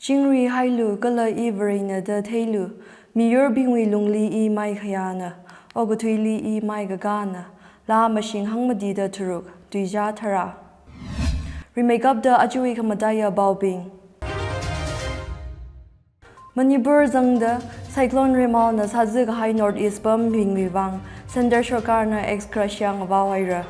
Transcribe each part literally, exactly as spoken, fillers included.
Chingri hailu kala I Varena da theilu, miyurbingwui lungli I maikhayāna, okathuili I maikakāna, laa mashing hangmatida tharuk, tuizā tharā. Rimeikapta ajawui khamataiya paobing. Manipur zangda Cyclone Remal na sāzakahai North East pambingwui vang Centre Sarkarna ex gratia ngavao haira.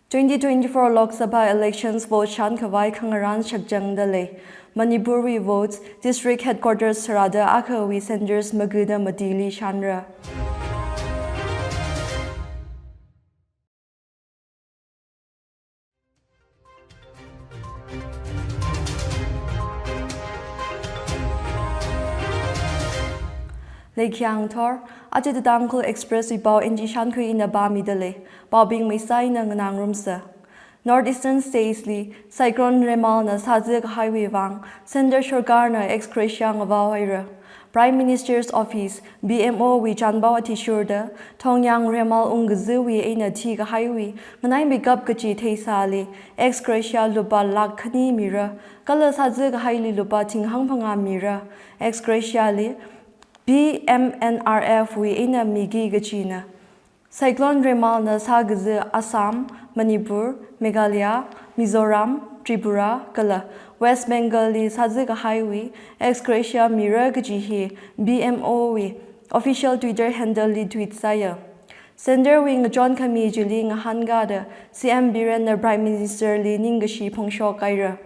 Twenty twenty-four Lok Sabha elections vote shānkhavai khangarān shakchangda lei. Manipurwui votes district headquarters tharāda akhawui centres magada matili shānra. Leikhyang thor, aja The Tangkhul Express wui pao N G Shankhui ina pāmida lei, paobing maisai eina nganāngarumsa. North Eastern States li Cyclone Remal na sāzakahaiwui vang Centre Sarkarna ex gratia ngavao haira. Prime Minister's Office, P M O wui chānpao athishurda, Thongyang Remal ungkazawui eina thikahaiwui nganaimeikap kaji theisāli, ex gratia lupā lakh khani mira, kala sāzakahaili lupā thing hangphangā mira, ex gratia li P M N R F wui eina miki kajina. Cyclone Remal na sākaza Assam, Manipur, Meghalaya, Mizoram, Tripura, kala West Bengal li sāzakahaiwui ex gratia mira kaji hi P M O wui official Twitter handle li tweet sāya. Centre wui ngachonkhami chili ngahānkada C M Biren na Prime Minister li ningkashi phongshok haira.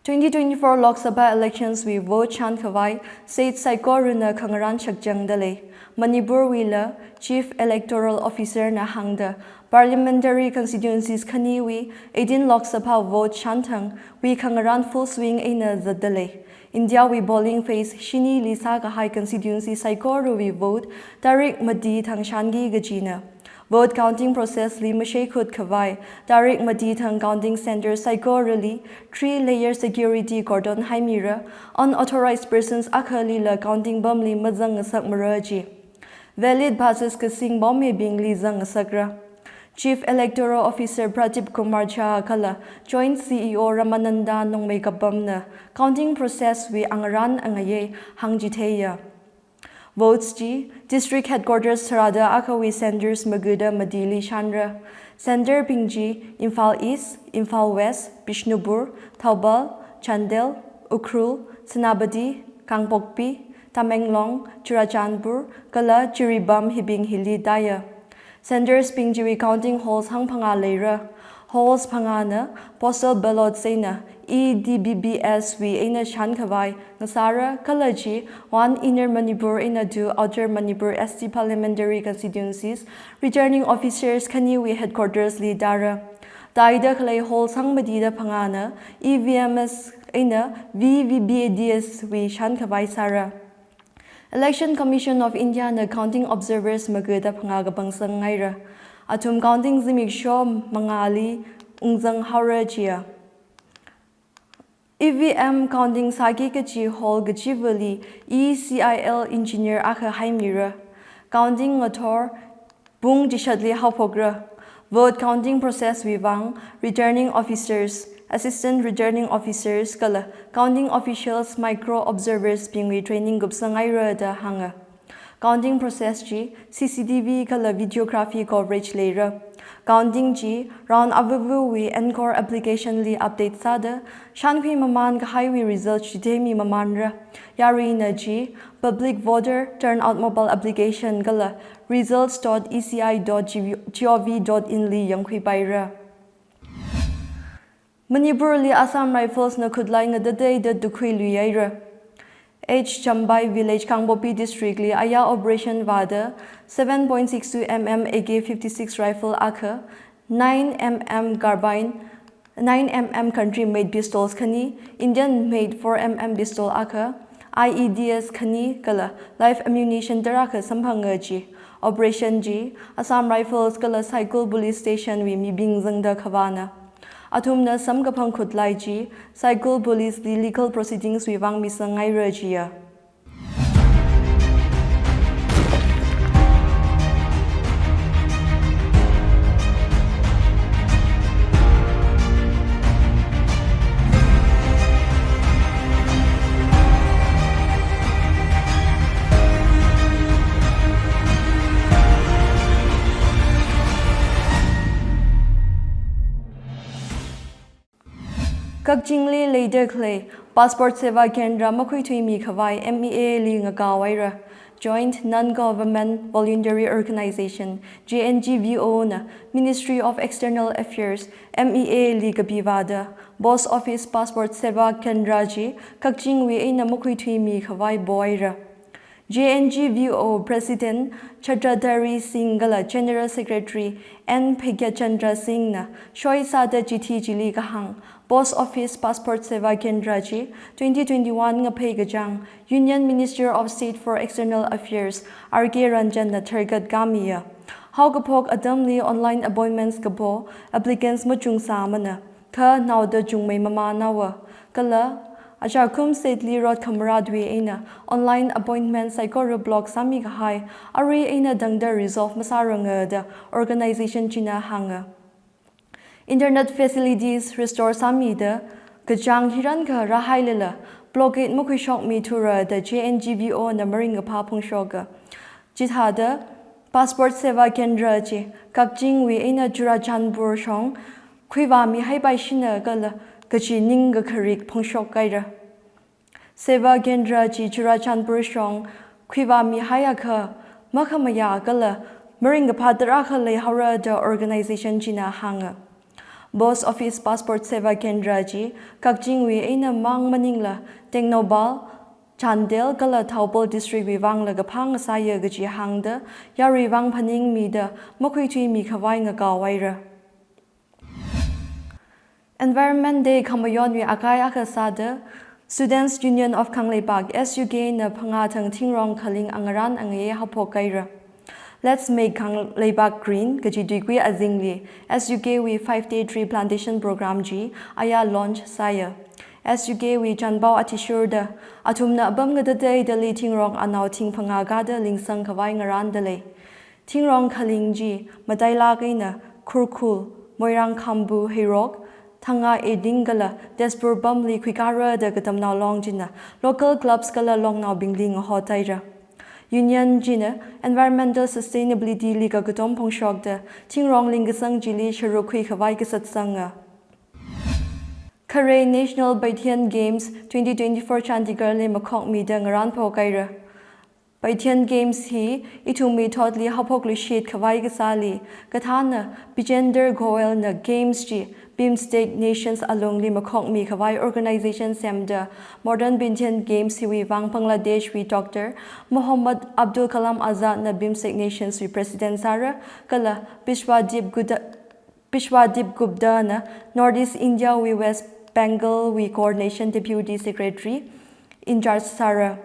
Twenty twenty-four Lok Sabha elections wui vote shānkhavai state saikorana khangarān shakchangda lei. Manipurwuila Chief Electoral Officer na hāngda parliamentary constituencies khaniwui eighteen Lok Sabha vote shānthangwui khangarān full swing eina zatda lei. Indiawui polling phase shinili sākahai constituency saikorawui vote tarik mati thang shānki kajina. Vote counting process li masheikhut khavai, tarik mati thang counting centre saikorali three layer security cordon haimira, unauthorized persons akhalila counting pamli mazangngasakmara ji. Valid passes kasing pom mibingli zangngasakra. Chief Electoral Officer Pradip Kumar Jha kala Joint C E O Ramananda Nongmeikapamna counting process wui angarān angayei hāngchitheiya. Votes chi district headquarters tharāda akhawui centres magada matili shānra. Centre bing chi Imphal East, Imphal West, Bishnupur, Thoubal, Chandel, Ukhrul, Senapati, Kangpokpi, Tamenglong, Churachandpur, kala Jiribam hibing hili tāya. Centres bing chiwui counting halls hangphangā leira. Halls phangāna postal ballots eina E D B B S wui eina shānkhavai ngasāra, kala chi one Inner Manipur eina two Outer Manipur S T parliamentary constituencies returning officers khaniwui headquarters li tāra. Tāida khalei halls hangmatida phangāna E V M S eina V V B A D S wui shānkhavai sāra. Election Commission of India na counting observers magada phangā kapangsang haira. Athum counting zimiksho mangāli ungzang haora jiya. E V M counting sāki kachi hall kachivali E C I L engineer akha haimira. Counting ngathor pung chishatli haophokra. Vote counting process wui vang returning officers, assistant returning officers kala counting officials, micro observers bingwui training kupsang haira da hānga. Counting process chi C C T V kala videography coverage leira. Counting chi round avāvawui Encore application li update sāda shānkhui mamān kahaiwui result chitheimi mamānra. Yaruina chi public voter turnout mobile application kala results dot E C I dot gov dot in li yangkhuipaira. Manipurli Assam Rifles na khutlai ngatateida tukhuilui haira. H Chambai Village, Kangpokpi District li aya operation vāda seven point six two M M A K fifty-six rifle akha, nine M M carbine, nine M M country made pistols khani, Indian made four M M pistol akha, I E Ds khani kala live ammunition tarākha samphanga ji. Operation chi Assam Rifles kala Saikul Police Station wui mibing zangda khavāna. Athumna samkaphang khutlai chi Saikul Police li legal proceedings wui vang misang haira jiya. Kakchingli leida khalei Passport Seva Kendra makhuithuimi khavai M E A li ngakaohaira. Joint Non-Government Voluntary Organization, J N G V O na Ministry of External Affairs, M E A li kapivāda Post Office Passport Seva Kendra chi Kakchingwui eina makhuithuimi khavai pohaira. J N G V O President Chatradhari Singh kala General Secretary N Bhagyachandra Singh na soi sāda chithi chili kahāng, Post Office Passport Seva Kendra chi twenty twenty-one ngaphei kachāng Union Minister of State for External Affairs R K Ranjan na tharkat kamiya. Haokaphok atamli online appointments kapo applicants machungsāmana, kha naoda chungmei mamānaowa. Kala achākum state li rot khamarātwui eina online appointment saikora block sāmi kahai, arui eina tangda resolve masāranga da organization china hānga. Internet facilities restore sāmida kachāng hirankha rāhailala blockade makhuishokmithura da J N G V O na maringkaphā phongshoka. Chithāda Passport Seva Kendra chi Kakchingwui eina Churachandpur shong khuivāmihaipaishina kala kachi ningkakharik phongshokhaira. Seva Kendra chi Churachandpur shong khuivāmihaiakha makhamayā kala maringkaphā tarākha leihaora da organization china hānga. Post Office Passport Seva Kendra chi Kakchingwui einamang maningla Tengnoupal, Chandel kala Thoubal District wui vangla kaphā ngasāya kaji hāngda, yaruivang phaningmida makhuithuimi khavai ngakaohaira. Environment Day khamayonwui akai akha sāda Students Union of Kangleipak, S U K na phangā thang thingrong khaling angarān angayei haophokhaira. Let's Make Kangleipak Green kaji tuikui azingli S U K wui five day tree plantation program chi aya launch sāya. S U K wui chānpao athishurda athumna apam ngatateidali thingrong anao thing phangā kāda lingsang khavai ngarānda lei. Thingrong khaling chi matailāk eina Khurkhul, Moirang Khambu, Heirok, Thanga Eding kala Tezpur pamli khuikara da Katamnao Long china local clubs kala longnaobingli ngahothaira. Union china environmental sustainability li kakatom phongshokda thingrong lingkasang chili sharuk khui khavai kasatsanga. Kharei National Pythian Games twenty twenty-four Chandigarh li makhokmida ngarān phokhaira. Pythian Games hi ithumwui thotli haophokluishit khavai kasāli, kathāna Bijender Goel na Games chi BIMSTEC nations alungli makhokmi khavai organization semda, modern Pythian Games hiwui vang Bangladesh wui Doctor Mohammad Abdul Kalam Azad na BIMSTEC nations wui president sāra, kala Bishwadeep Gupta, Bishwadeep Gupta na North East India wui West Bengal wui coordination deputy secretary in charge sāra.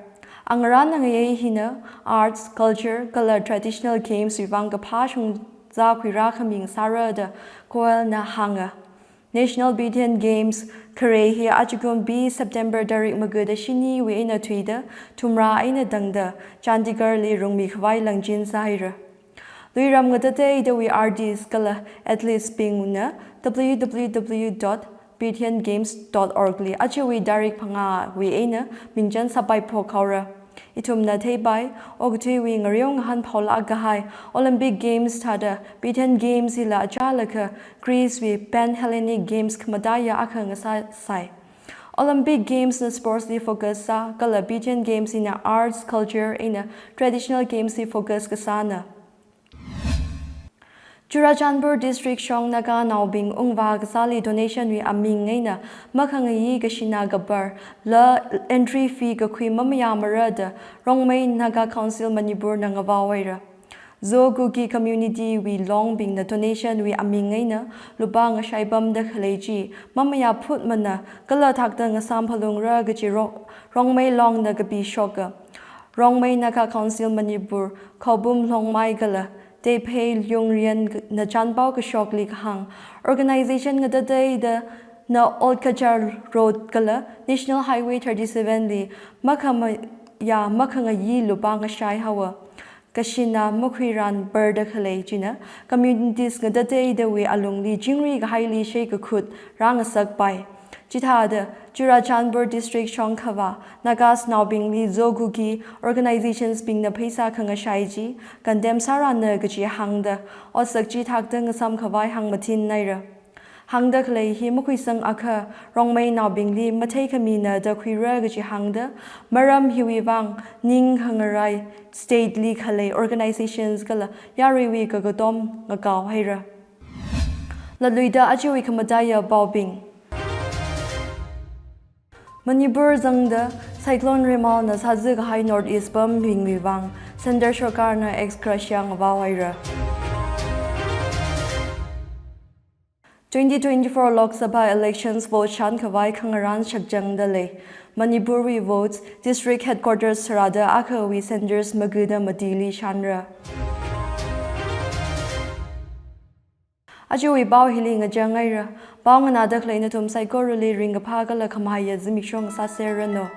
Angarān angayei hina arts, culture kala traditional games wui vang kaphā shongza khuirā khami ngasāra da Goel na hānga. National Pythian Games kharei hi ajakumbi September tarik magada shiniwui eina thuida thumrā eina tangda Chandigarh li rungmi khavai langchin sāhaira. Luiram ngatateidawui artist kala athletes bingna W W W dot pythian games dot org li ajawui tarik phangāwui eina mingchan sāpai phokhaora. Ithumna theipai, okathuiwui ngareo ngahān phaolāk kahai Olympic Games thāda Pythian Games hila achālakha Greece wui Pan Hellenic Games khamataiya akha ngasāsai. Olympic Games na sports li focus sā, kala Pythian Games hina arts, culture eina traditional games li focus kasāna. Churachandpur District shong Naganaobing ungvā kasāli donation wui aming eina makhangayi kashinā kabar la entry fee kakhui mamayāmara da Rongmei Naga Council Manipur na ngavaohaira. Zo Kuki community wui longbingna donation wui aming eina lupā ngashai pamda khalei chi mamayāphutmana, kala thakta ngasām phalungra kaji Ro-, Rongmei Long na kapishoka. Rongmei Naga Council Manipur, Khaobum Longmai kala Teiphei Lyungrian na chānpao kashokli kahāng, organization ngatateida na Old Cachar Road kala National Highway thirty-seven li makhamayā makhangayi lupā ngashai haowa. Kashinā makhuirān barda khalei china communities ngatateidawui alungli chingri kahaili sheikakhut rāngasakpai. Chithāda Churachandpur District shongkhavā Nagasnaobingli Zo Kuki organizations bingna pheisā khangashai chi condemn sārana kaji hāngda otsak chi thakta ngasām khavai hāngmathinnaira. hāngda khalei hi makhuisang akha, Rongmeinaobingli matheikhamina da khuira kaji hāngda, maram hiwui vang ning khangarai state li khalei organizations kala yaruiwui kakatom ngakao haira. Latluida ajawui khamataiya paobing. Manipur zangda Cyclone Remal na sāzi kahai North East pambingwui vang Centre Sarkar na ex gratia ngavao haira. Twenty twenty-four Lok Sabha elections vote shān khavai khangarān shakchangda lei. Manipur wui votes district headquarters tharāda akhawui centres magada matili shānra. Ajawui pao hili ngachang haira. Pao nganāda khalei nathum saikorali ringkaphā kala khamahaiya zimiksho sāserranu.